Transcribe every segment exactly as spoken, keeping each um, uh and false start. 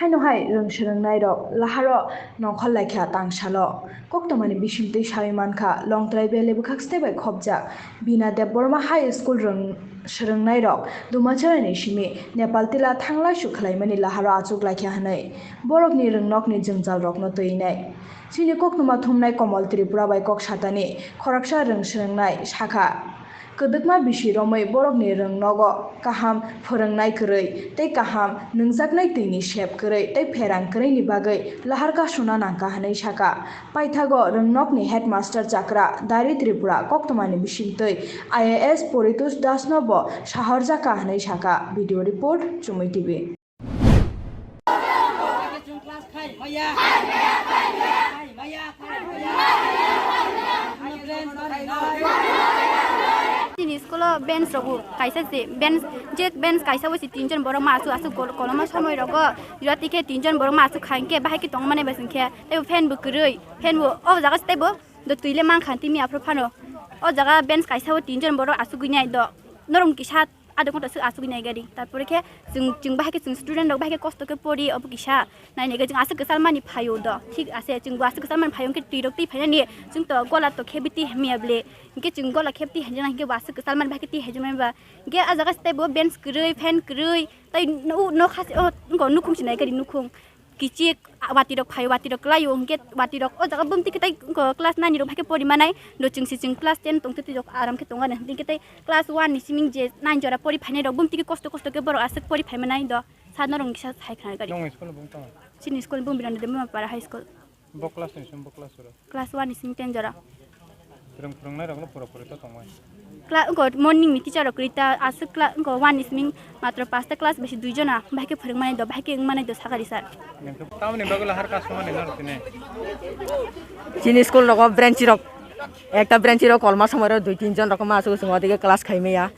Haino hai rwng swrwngnairok laharo nongkhor laikha tangsalo. Koktwmani bisingtwi sawi mankha, Longtrai Valley bwkhak site bai khopjak Bina Debbarma High School rwng swrwngnairok Dumacharaini simi Nepal tila thanglaisu khwlaimani laharo achuk laikha hwnwi borokni rwngnokni jwngjalrokno twinai. Chini koktwma thumnai Komol Tripura bai kok satani khoroksa rwng swrwngnai sakha. Kwdwkma bisi romwi borokni rwngnogo kaham phwrwngnai kwrwi tei kaham nwngjaknai twini sep kwrwi tei pherang kwrwini bagwi lahar kasuna nangkha hwnwi sakha. Paithago rwngnokni headmaster chakra Dari Tripura koktwmani bisingtwi I A S Poritosh Das no bo sahorjakha hwnwi sakha. Video report, Chumui T V. Chini school o bench rok bo kaisa se bench, je bench kaisa bo se tinjon borok ma asuk asuk kol-, koloma somoi rogo jora tikhe tinjon borok ma asuk kha hinkhe bahai khe tongmani bai singkhe tei bo fan bo kwrwi, fan bo o jaga se tei bo do twi le mankha timi aphuru phano o jaga bench kaisa o tinjon borok asugwi nai do norok kisa aduk ghonta swk asugwi nai gari. Tarpore khe chwng, chwng bahai khe chwng student rok bahai khe kosto khe pori, obo kisa nainai khe chwng aswk kwchal mani phaio do. Thik ase, chwng bo aswk kwchal mani phaio, hwnkhe twi rok twi phainani chwng to gola to khebwi twi hamya ble. Hwnkhe chwng gola kheb twi hamya, hwnkhe bo aswk kwchal mani bahai khe twi hamya ba. Hwnkhe ah jaga se tei bo bench kwrwi, fan kwrwi, tei no, no khasi, o, wngkha nukhung se nai gari nukhung. Kichik watwi rok phaio, watwi rok kwlaio, hwnkhe watwi rok o jaga bumtwi khe tei, wngkha class nine ni rok bahai khe pori manai, do chwng se chwng class ten tong twi rok aram khe tongo ani, hwnkhe tei class one ni simi je nine jora pori phainai rok bumtwi khe kosto kosto khe borok aswk pori phai manai do, sa norok kisa sai khna gari. Nong school ni bung tong? Chini school ni bung Birano Debbarma Para High School. Bo class ni simi bo class oro? Class one ni simi ten jora. Phwrwng phwrwngnai rok no pura puri to tongmai. Kla-, wngkha morning ni teacher rok kwrwi ta aswk kla-, wngkha one ni simi matro pasta class bai se dui jona, bahai khe phwrwng mani do, bahai khe wng mani do sakha ri sir. Tamoni bagwi lahar kasumani norok tini? Chini school rogo branch rok, ekta branch rok kolma somoi rok dui tin jon rok ma aswk chwng odike class khai maya.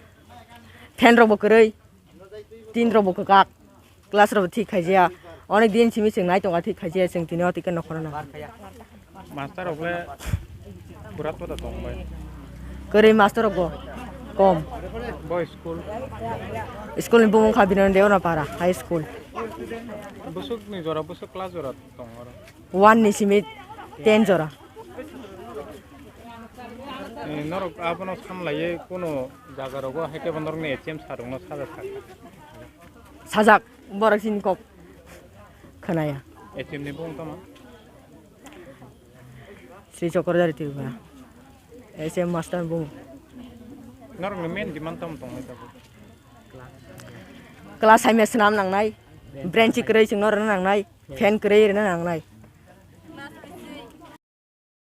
Fan rok bo kwrwi. Tin rok bo kwkak, class rok bo thik khaijaya. Onek din simi chwng nai tongo thik khaijaya, chwng tini o tike nokhorno nang. Master rok le pura toda tong bai. Kwrwi master rok bo kom. Bo school? School ni bumung kha Birano Debbarma Para High School. Bwswk ni jora, bwswk class jora tong oro? One ni simi ten jora. Eh, norok abono samlaiwi kuno jaga rogo hai khe bo norokni H M sir rokno sajak sakha? Sajak, borok chini kok khwnaya. H M ni bung tamo? Sri Chokrodhar Tripura. H M master bung. Norokni main demand tamo tongmai tabuk? Class hai me swnam nangnai, branch kwrwi chwngno rwna nangnai, fan kwrwi rwna nangnai.